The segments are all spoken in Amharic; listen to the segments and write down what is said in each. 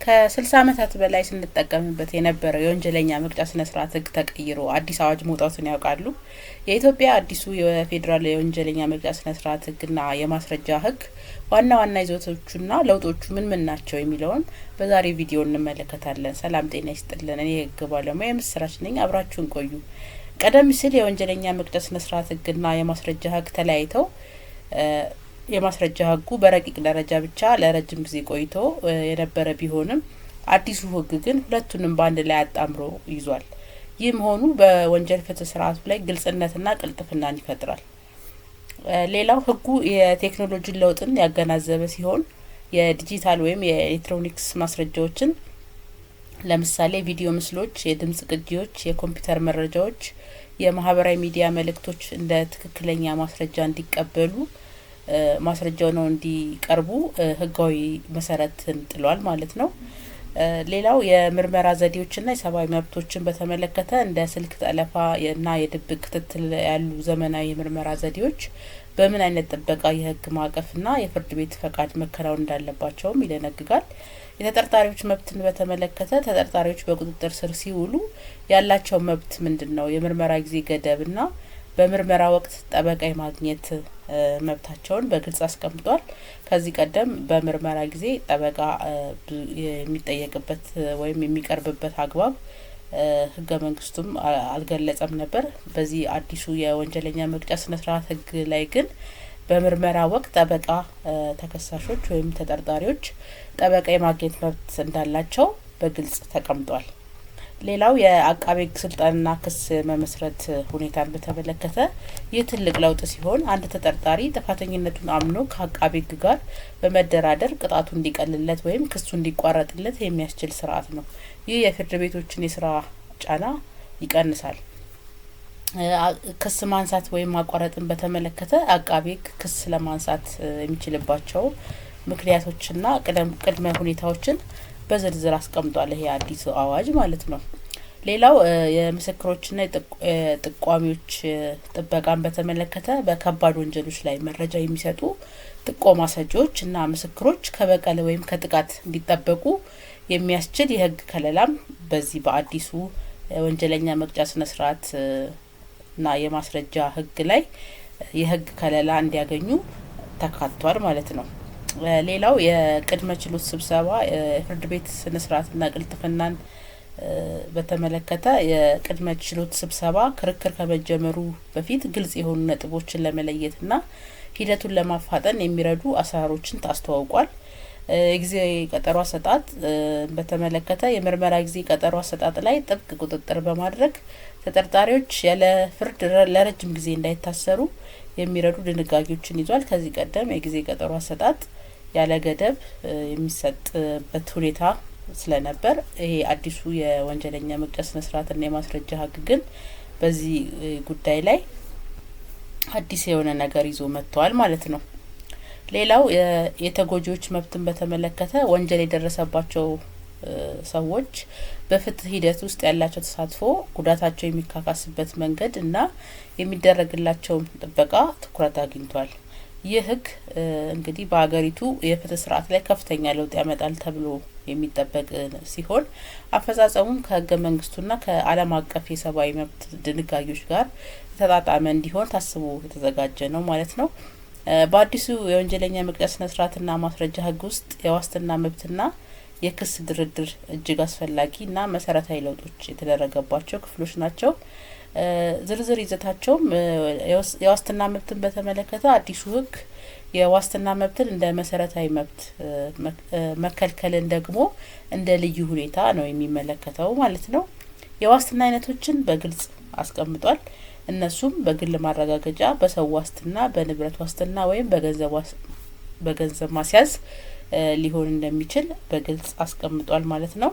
ከ60 ዓመታት በላይ ስንጠቀምበት የነበረው የወንጀለኛ መቅጫ ስነ ስርዓት ህግ ተቀይሮ አዲስ አዋጅ መውጣቱን ያውቃሉ? የኢትዮጵያ አዲሱ የፌዴራል የወንጀለኛ መቅጫ ስነ ስርዓት ህግና የማስረጃ ህግ ዋና ዋና ይዘቶቹና ለውጦቹ ምን ምን ናቸው የሚለውን በዛሬ ቪዲዮ እንመለከታለን። ሰላም ጤና ይስጥልን። እኔ የህግ ባለሙያ የምስራች ነኝ። አብራችሁን ቆዩ። ቀደም ሲል የወንጀለኛ መቅጫ ስነ ስርዓት ህግና የማስረጃ ህግ ተለያይተው የማስረጃ ህጉ በረቂቅ ደረጃ ብቻ ለረጅም ጊዜ ቆይቶ የነበረ ቢሆንም አዲሱ ህግ ግን ሁለቱንም በአንድ ላይ አጣምሮ ይዟል። ይህ መሆኑ በወንጀል ፍትህ ስርዓቱ ላይ ግልጽነትና ቅልጥፍናን ይፈጥራል። ሌላው ህጉ የቴክኖሎጂን ለውጥን ያገናዘበ ሲሆን የዲጂታል ወይም የኤሌክትሮኒክስ ማስረጃዎችን ለምሳሌ ቪዲዮ ምስሎች፣ የድምጽ ቅጂዎች፣ የኮምፒውተር መረጃዎች፣ የማህበራዊ ሚዲያ መልእክቶች እንደ ትክክለኛ ማስረጃ እንዲቀበሉ ማስረጃው ነው እንዲቀርቡ ህጋዊ መሰረትን ጥሏል ማለት ነው። ሌላው የምርመራ ዘዴዎችና የሰብአዊ መብቶችን በተመለከተ እንደ ስልክ ጠለፋ እና የድብቅ ክትትል ያሉ ዘመናዊ የምርመራ ዘዴዎች በምን አይነት ጥበቃ፣ የህግ ማዕቀፍና የፍርድ ቤት ፈቃድ መከናወን እንዳለባቸውም ይደነግጋል። የተጠርጣሪዎች መብትን በተመለከተ ተጠርጣሪዎች በቁጥጥር ስር ሲውሉ ያላቸው መብት ምንድን ነው? የምርመራ ጊዜ ገደብና በምርመራ ወቅት ጠበቃ የማግኘት መብታቸውን በግልጽ አስቀምጧል። ከዚህ ቀደም በምርመራ ጊዜ ጠበቃ የሚጠየቅበት ወይም የሚቀርብበት አግባብ ህገ መንግስቱም አልገለጸም ነበር። በዚህ አዲሱ የወንጀለኛ መቅጫ ስነ ስርዓት ህግ ላይ ግን በምርመራ ወቅት ጠበቃ ተከሳሾች ወይም ተጠርጣሪዎች ጠበቃ የማግኘት መብት እንዳላቸው በግልጽ ተቀምጧል። ሌላው የአቃቤ ህግ ስልጣንና ክስ መመስረት ሁኔታን በተመለከተ ይህ ትልቅ ለውጥ ሲሆን አንድ ተጠርጣሪ ጥፋተኝነቱን አምኖ ከአቃቤ ህግ ጋር በመደራደር ቅጣቱ እንዲቀልለት ወይም ክሱ እንዲቋረጥለት የሚያስችል ስርዓት ነው። ይህ የፍርድ ቤቶችን የስራ ጫና ይቀንሳል። ክስ ማንሳት ወይም ማቋረጥን በተመለከተ አቃቤ ህግ ክስ ለማንሳት የሚችልባቸው ምክንያቶችና ቅድመ ሁኔታዎችን በዝርዝር አስቀምጧል። ይሄ አዲሱ አዋጅ ማለት ነው። ሌላው የምስክሮችና የጠቋሚዎች ጥበቃን በተመለከተ በከባድ ወንጀሎች ላይ መረጃ የሚሰጡ ጥቆማ ሰጪዎች እና ምስክሮች ከበቀል ወይም ከጥቃት እንዲጠበቁ የሚያስችል የህግ ከለላም በዚህ በአዲሱ ወንጀለኛ መቅጫ ስነ ስርዓት እና የማስረጃ ህግ ላይ የህግ ከለላ እንዲያገኙ ተካቷል ማለት ነው። ሌላው የቅድመ ችሎት ስብሰባ የፍርድ ቤት ስነ ስርዓትና ቅልጥፍናን በተመለከተ የቅድመ ችሎት ስብሰባ ክርክር ከመጀመሩ በፊት ግልጽ የሆኑ ነጥቦችን ለመለየትና ሂደቱን ለማፋጠን የሚረዱ አሰራሮችን ታስተዋውቋል። የጊዜ ቀጠሮ አሰጣጥ በተመለከተ የምርመራ ጊዜ ቀጠሮ አሰጣጥ ላይ ጥብቅ ቁጥጥር በማድረግ ተጠርጣሪዎች ያለ ፍርድ ለረጅም ጊዜ እንዳይታሰሩ የሚረዱ ድንጋጌዎችን ይዟል። ከዚህ ቀደም የጊዜ ቀጠሮ አሰጣጥ ያለ ገደብ የሚሰጥበት ሁኔታ ስለነበር ይሄ አዲሱ የወንጀለኛ መቅጫ ስነ ስርዓትና የማስረጃ ህግ ግን በዚህ ጉዳይ ላይ አዲስ የሆነ ነገር ይዞ መጥቷል ማለት ነው። ሌላው የተጎጂዎች መብትን በተመለከተ ወንጀል የደረሰባቸው ሰዎች በፍትህ ሂደት ውስጥ ያላቸው ተሳትፎ፣ ጉዳታቸው የሚካካስበት መንገድ እና የሚደረግላቸውም ጥበቃ ትኩረት አግኝቷል። ይህ ህግ እንግዲህ በሀገሪቱ የፍትህ ስርዓት ላይ ከፍተኛ ለውጥ ያመጣል ተብሎ የሚጠበቅ ሲሆን አፈጻጸሙም ከህገ መንግስቱና ከዓለም አቀፍ የሰብአዊ መብት ድንጋጌዎች ጋር የተጣጣመ እንዲሆን ታስቦ የተዘጋጀ ነው ማለት ነው። በአዲሱ የወንጀለኛ መቅጫ ስነ ስርዓትና ማስረጃ ህግ ውስጥ የዋስትና መብትና የክስ ድርድር እጅግ አስፈላጊና መሰረታዊ ለውጦች የተደረገባቸው ክፍሎች ናቸው። ዝርዝር ይዘታቸውም የዋስትና መብትን በተመለከተ አዲሱ ህግ የዋስትና መብትን እንደ መሰረታዊ መብት፣ መከልከልን ደግሞ እንደ ልዩ ሁኔታ ነው የሚመለከተው ማለት ነው። የዋስትና አይነቶችን በግልጽ አስቀምጧል። እነሱም በግል ማረጋገጫ፣ በሰው ዋስትና፣ በንብረት ዋስትና ወይም በገንዘብ ማስያዝ ሊሆን እንደሚችል በግልጽ አስቀምጧል ማለት ነው።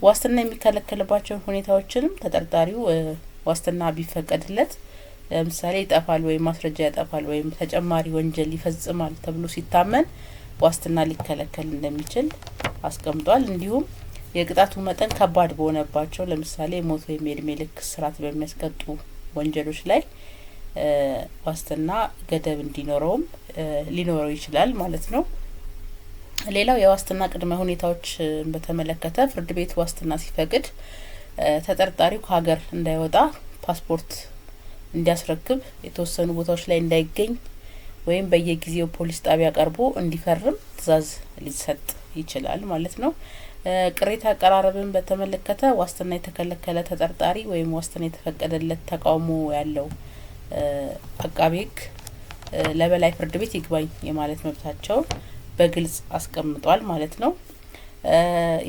ዋስትና የሚከለከልባቸውን ሁኔታዎችንም ተጠርጣሪው ዋስትና ቢፈቀድለት ለምሳሌ ይጠፋል ወይም ማስረጃ ያጠፋል ወይም ተጨማሪ ወንጀል ይፈጽማል ተብሎ ሲታመን ዋስትና ሊከለከል እንደሚችል አስቀምጧል። እንዲሁም የቅጣቱ መጠን ከባድ በሆነባቸው ለምሳሌ ሞት ወይም የእድሜ ልክ እስራት በሚያስቀጡ ወንጀሎች ላይ ዋስትና ገደብ እንዲኖረውም ሊኖረው ይችላል ማለት ነው። ሌላው የዋስትና ቅድመ ሁኔታዎች በተመለከተ ፍርድ ቤት ዋስትና ሲፈቅድ ተጠርጣሪው ከሀገር እንዳይወጣ ፓስፖርት እንዲያስረክብ፣ የተወሰኑ ቦታዎች ላይ እንዳይገኝ ወይም በየጊዜው ፖሊስ ጣቢያ ቀርቦ እንዲፈርም ትዕዛዝ ሊሰጥ ይችላል ማለት ነው። ቅሬታ አቀራረብን በተመለከተ ዋስትና የተከለከለ ተጠርጣሪ ወይም ዋስትና የተፈቀደለት ተቃውሞ ያለው አቃቤ ሕግ ለበላይ ፍርድ ቤት ይግባኝ የማለት መብታቸውን በግልጽ አስቀምጧል ማለት ነው።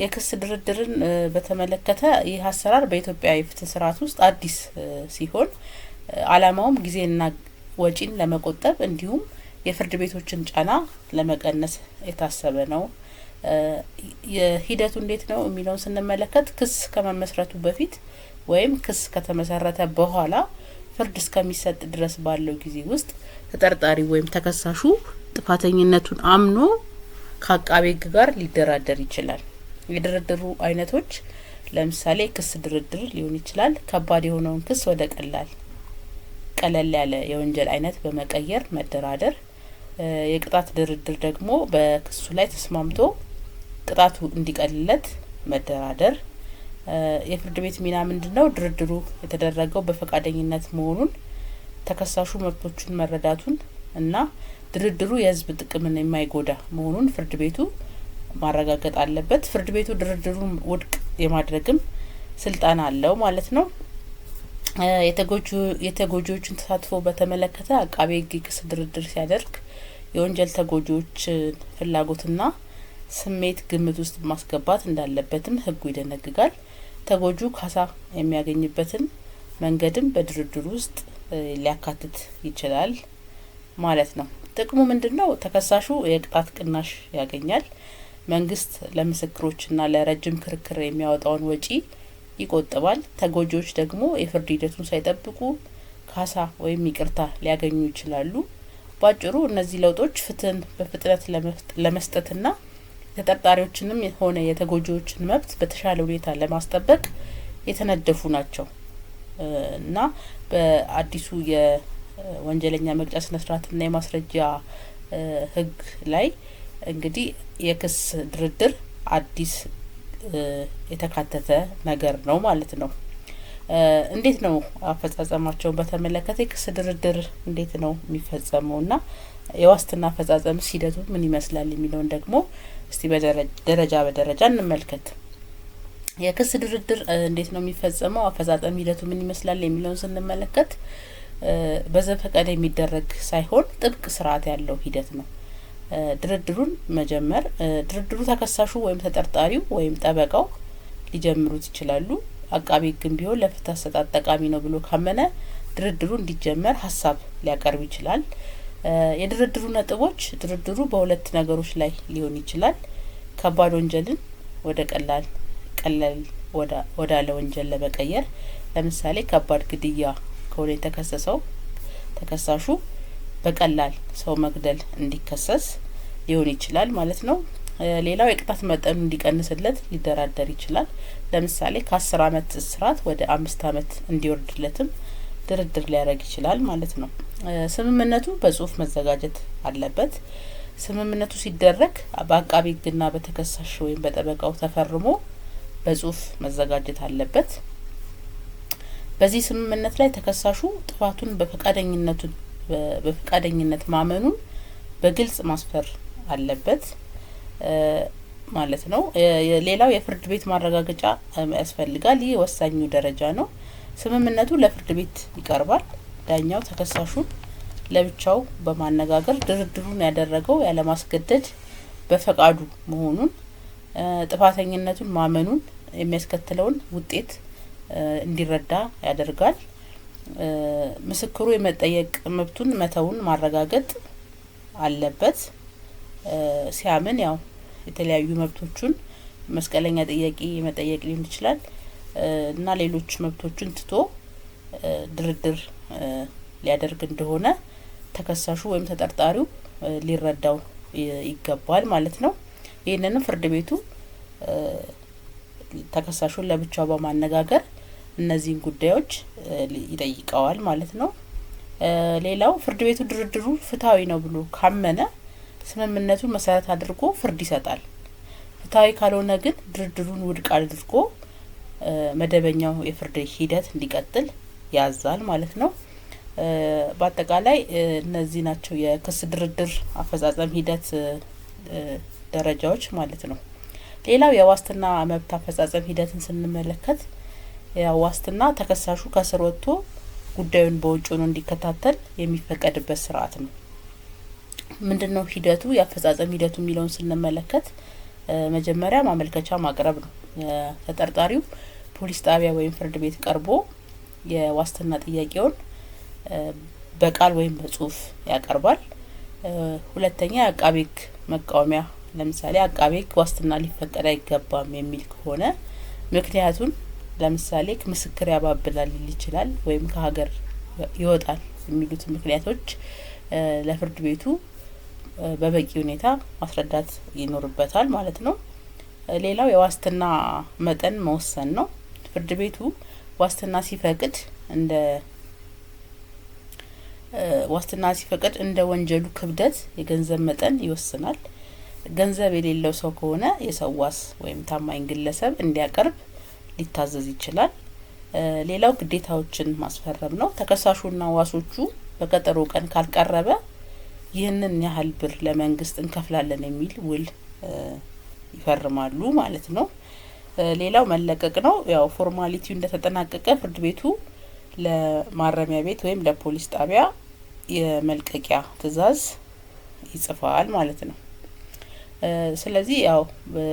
የክስ ድርድርን በተመለከተ ይህ አሰራር በኢትዮጵያ የፍትህ ስርዓት ውስጥ አዲስ ሲሆን ዓላማውም ጊዜና ወጪን ለመቆጠብ እንዲሁም የፍርድ ቤቶችን ጫና ለመቀነስ የታሰበ ነው። የሂደቱ እንዴት ነው የሚለውን ስንመለከት ክስ ከመመስረቱ በፊት ወይም ክስ ከተመሰረተ በኋላ ፍርድ እስከሚሰጥ ድረስ ባለው ጊዜ ውስጥ ተጠርጣሪ ወይም ተከሳሹ ጥፋተኝነቱን አምኖ ከአቃቤ ሕግ ጋር ሊደራደር ይችላል። የድርድሩ አይነቶች ለምሳሌ ክስ ድርድር ሊሆን ይችላል። ከባድ የሆነውን ክስ ወደ ቀላል ቀለል ያለ የወንጀል አይነት በመቀየር መደራደር። የቅጣት ድርድር ደግሞ በክሱ ላይ ተስማምቶ ቅጣቱ እንዲቀልለት መደራደር። የፍርድ ቤት ሚና ምንድን ነው? ድርድሩ የተደረገው በፈቃደኝነት መሆኑን፣ ተከሳሹ መብቶቹን መረዳቱን እና ድርድሩ የሕዝብ ጥቅምን የማይጎዳ መሆኑን ፍርድ ቤቱ ማረጋገጥ አለበት። ፍርድ ቤቱ ድርድሩን ውድቅ የማድረግም ስልጣን አለው ማለት ነው። የተጎጂዎችን ተሳትፎ በተመለከተ አቃቤ ሕግ የክስ ድርድር ሲያደርግ የወንጀል ተጎጂዎች ፍላጎትና ስሜት ግምት ውስጥ ማስገባት እንዳለበትም ሕጉ ይደነግጋል። ተጎጂው ካሳ የሚያገኝበትን መንገድም በድርድሩ ውስጥ ሊያካትት ይችላል ማለት ነው። ጥቅሙ ምንድን ነው? ተከሳሹ የቅጣት ቅናሽ ያገኛል። መንግስት ለምስክሮችና ለረጅም ክርክር የሚያወጣውን ወጪ ይቆጥባል። ተጎጂዎች ደግሞ የፍርድ ሂደቱን ሳይጠብቁ ካሳ ወይም ይቅርታ ሊያገኙ ይችላሉ። ባጭሩ እነዚህ ለውጦች ፍትህን በፍጥነት ለመስጠትና የተጠርጣሪዎችንም ሆነ የተጎጂዎችን መብት በተሻለ ሁኔታ ለማስጠበቅ የተነደፉ ናቸው እና በአዲሱ የወንጀለኛ መቅጫ ስነ ስርዓትና የማስረጃ ሕግ ላይ እንግዲህ የክስ ድርድር አዲስ የተካተተ ነገር ነው ማለት ነው። እንዴት ነው አፈጻጸማቸውን በተመለከተ የክስ ድርድር እንዴት ነው የሚፈጸመው እና የዋስትና አፈጻጸምስ ሂደቱ ምን ይመስላል የሚለውን ደግሞ እስቲ በደረጃ በደረጃ እንመልከት። የክስ ድርድር እንዴት ነው የሚፈጸመው፣ አፈጻጸም ሂደቱ ምን ይመስላል የሚለውን ስንመለከት በዘፈቀደ የሚደረግ ሳይሆን ጥብቅ ስርዓት ያለው ሂደት ነው። ድርድሩን መጀመር፣ ድርድሩ ተከሳሹ ወይም ተጠርጣሪው ወይም ጠበቃው ሊጀምሩት ይችላሉ። አቃቤ ሕግም ቢሆን ለፍትህ አሰጣጥ ጠቃሚ ነው ብሎ ካመነ ድርድሩ እንዲጀመር ሀሳብ ሊያቀርብ ይችላል። የድርድሩ ነጥቦች፣ ድርድሩ በሁለት ነገሮች ላይ ሊሆን ይችላል። ከባድ ወንጀልን ወደ ቀላል ቀለል ወዳለ ወንጀል ለመቀየር፣ ለምሳሌ ከባድ ግድያ ከሆነ የተከሰሰው ተከሳሹ በቀላል ሰው መግደል እንዲከሰስ ሊሆን ይችላል ማለት ነው። ሌላው የቅጣት መጠኑ እንዲቀንስለት ሊደራደር ይችላል። ለምሳሌ ከ10 አመት እስራት ወደ 5 አመት እንዲወርድለትም ድርድር ሊያደርግ ይችላል ማለት ነው። ስምምነቱ በጽሁፍ መዘጋጀት አለበት። ስምምነቱ ሲደረግ በአቃቤ ሕግና በተከሳሽ ወይም በጠበቃው ተፈርሞ በጽሁፍ መዘጋጀት አለበት። በዚህ ስምምነት ላይ ተከሳሹ ጥፋቱን በፈቃደኝነት ማመኑን በግልጽ ማስፈር አለበት ማለት ነው። ሌላው የፍርድ ቤት ማረጋገጫ ያስፈልጋል። ይህ ወሳኙ ደረጃ ነው። ስምምነቱ ለፍርድ ቤት ይቀርባል። ዳኛው ተከሳሹን ለብቻው በማነጋገር ድርድሩን ያደረገው ያለማስገደድ በፈቃዱ መሆኑን፣ ጥፋተኝነቱን ማመኑን የሚያስከትለውን ውጤት እንዲረዳ ያደርጋል። ምስክሩ የመጠየቅ መብቱን መተውን ማረጋገጥ አለበት። ሲያምን ያው የተለያዩ መብቶቹን መስቀለኛ ጥያቄ መጠየቅ ሊሆን ይችላል እና ሌሎች መብቶቹን ትቶ ድርድር ሊያደርግ እንደሆነ ተከሳሹ ወይም ተጠርጣሪው ሊረዳው ይገባል ማለት ነው። ይህንንም ፍርድ ቤቱ ተከሳሹን ለብቻው በማነጋገር እነዚህን ጉዳዮች ይጠይቀዋል ማለት ነው። ሌላው ፍርድ ቤቱ ድርድሩ ፍትሐዊ ነው ብሎ ካመነ ስምምነቱን መሰረት አድርጎ ፍርድ ይሰጣል። ፍትሀዊ ካልሆነ ግን ድርድሩን ውድቅ አድርጎ መደበኛው የፍርድ ሂደት እንዲቀጥል ያዛል ማለት ነው። በአጠቃላይ እነዚህ ናቸው የክስ ድርድር አፈጻጸም ሂደት ደረጃዎች ማለት ነው። ሌላው የዋስትና መብት አፈጻጸም ሂደትን ስንመለከት፣ ያው ዋስትና ተከሳሹ ከእስር ወጥቶ ጉዳዩን በውጭ ሆኖ እንዲከታተል የሚፈቀድበት ስርዓት ነው። ምንድነው ሂደቱ፣ የአፈጻጸም ሂደቱ የሚለውን ስንመለከት፣ መጀመሪያ ማመልከቻ ማቅረብ ነው። ተጠርጣሪው ፖሊስ ጣቢያ ወይም ፍርድ ቤት ቀርቦ የዋስትና ጥያቄውን በቃል ወይም በጽሁፍ ያቀርባል። ሁለተኛ የአቃቤ ሕግ መቃወሚያ፣ ለምሳሌ አቃቤ ሕግ ዋስትና ሊፈቀድ አይገባም የሚል ከሆነ ምክንያቱን፣ ለምሳሌ ምስክር ያባብላል ሊል ይችላል፣ ወይም ከሀገር ይወጣል የሚሉትን ምክንያቶች ለፍርድ ቤቱ በበቂ ሁኔታ ማስረዳት ይኖርበታል ማለት ነው። ሌላው የዋስትና መጠን መወሰን ነው። ፍርድ ቤቱ ዋስትና ሲፈቅድ እንደ ወንጀሉ ክብደት የገንዘብ መጠን ይወስናል። ገንዘብ የሌለው ሰው ከሆነ የሰው ዋስ ወይም ታማኝ ግለሰብ እንዲያቀርብ ሊታዘዝ ይችላል። ሌላው ግዴታዎችን ማስፈረም ነው። ተከሳሹና ዋሶቹ በቀጠሮ ቀን ካልቀረበ ይህንን ያህል ብር ለመንግስት እንከፍላለን የሚል ውል ይፈርማሉ ማለት ነው። ሌላው መለቀቅ ነው። ያው formality ው እንደተጠናቀቀ ፍርድ ቤቱ ለማረሚያ ቤት ወይም ለፖሊስ ጣቢያ የመልቀቂያ ትዕዛዝ ይጽፋል ማለት ነው። ስለዚህ ያው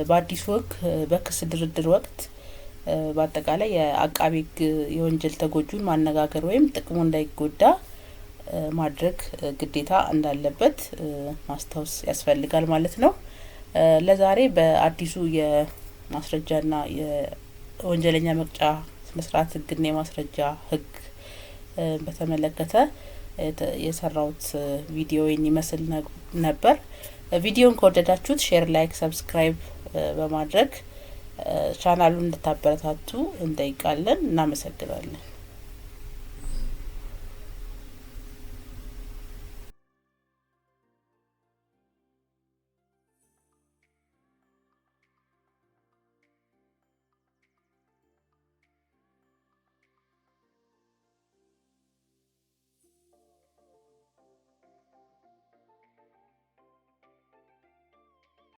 በአዲሱ ሕግ በክስ ድርድር ወቅት በአጠቃላይ የአቃቤ ሕግ የወንጀል ተጎጂውን ማነጋገር ወይም ጥቅሙ እንዳይጎዳ ማድረግ ግዴታ እንዳለበት ማስታወስ ያስፈልጋል ማለት ነው። ለዛሬ በአዲሱ የማስረጃና የወንጀለኛ መቅጫ ስነ ስርዓት ሕግና የማስረጃ ሕግ በተመለከተ የሰራሁት ቪዲዮ ይህን ይመስል ነበር። ቪዲዮን ከወደዳችሁት share፣ like፣ subscribe በማድረግ ቻናሉን እንድታበረታቱ እንጠይቃለን። እናመሰግናለን።